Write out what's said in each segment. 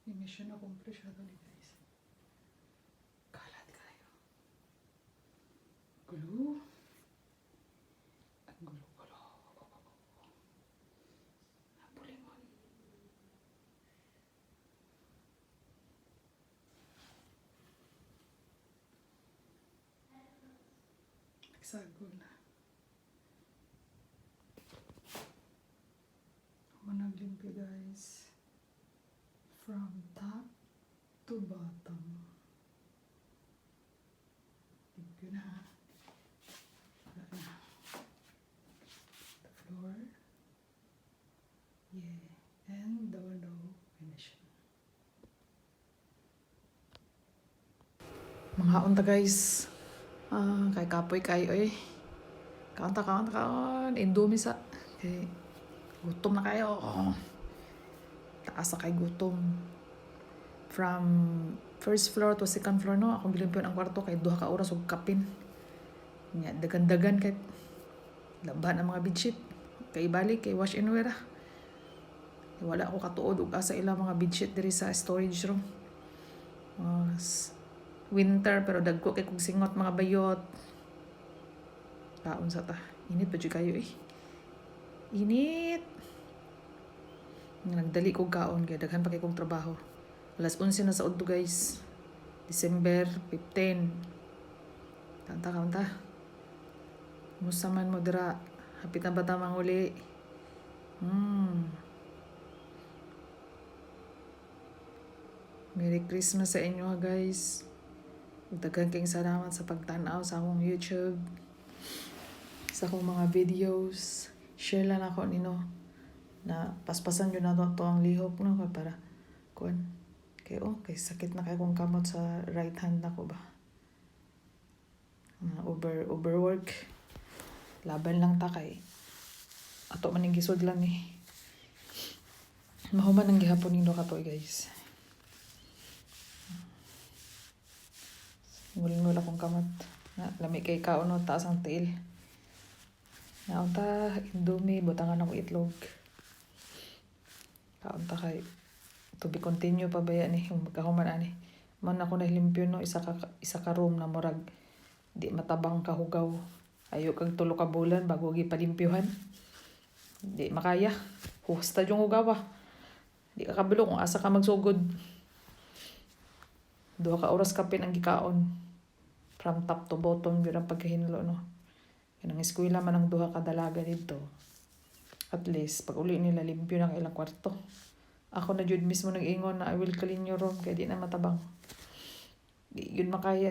Mission accomplished na to ni, guys. Kalat kayo. Gulo. Ang gulo-gulo. Napulingon. Nagsago na. Managlimpyo, guys. From top to bottom. Limpyo na ha. Wala na. The floor. Yeah. And the window finish. Mga unta, guys. Ah, kay kapoy kay oy. Kaon ta, kaon ta, kaon. Indomie sa. Kay gutom na kayo. Taas sa kay gutom. From first floor to second floor, no, akong gilimpyon ang kwarto kay 2 ka oras og kapin. Nya dagan-dagan kay laban ang mga bedsheet. Kay balik kay wash and wear ah. Wala ako katuod og asa ila mga bedsheet diri sa storage room. Winter pero dagko kay kog singot, mga bayot. Kaon sa ta. Init pa jud kayo eh. Init. Nagdali kog kaon kay daghan pa kay kog trabaho. Alas 11 na sa udto, guys. December 15. Kaon ta, kaon ta. Musta man mo dira? Hapit na ba ta manguli? Merry Christmas sa inyo ha, guys. Ug daghan kayong salamat sa pagtan-aw sa akong YouTube, sa akong mga videos. Share lang ako nino na paspasan yun na to ang lihok, no, kay para kuan kay, oh, kay sakit na kay kong kamot sa right hand nako ba. Overwork. Laban lang ta kay ato man ning gisudlan ni. Mahuman ang gihapon nino kato, guys. Ngul-ngul akong kamot. Na, lami kay kaon no, taas ang tiil. Naon ta, Indomie, butangan ako itlog. Kaon ta kay to be continue pa baya ni magkahuman ani. Man ako nahilimpyo, no, isa ka room na murag di matabang kahugaw. Ayo kag 3 ka bulan bago gipalimpyuhan. Di makaya. Husta yung hugaw ah. Di ka kabalo kung asa ka magsugod. 2 ka oras kapin ang gikaon. From top to bottom yun ang pagkahinlo, no. Kanang eskwela man ang duha ka dalaga dito. At least pag uli nila, limpyo na ang ilang kwarto. Ako na jud mismo nag-ingon na I will clean your room kay di na matabang. Di yun makaya.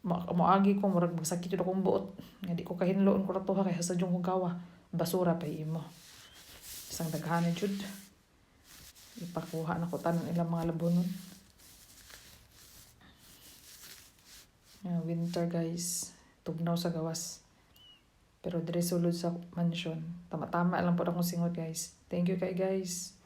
Moagi ko, murag magsakit yun akong buot. Nga di ko kahinlo ang kwarto ha kay hasa yung hugawa. Basura pa imo. Isang daghan jud. Ipakuha na ko tanan ilang mga labonon. Yeah, winter, guys. Tugnaw sa gawas. Pero dire sulod sa mansion. Tama-tama lang po akong singot, guys. Thank you kay guys.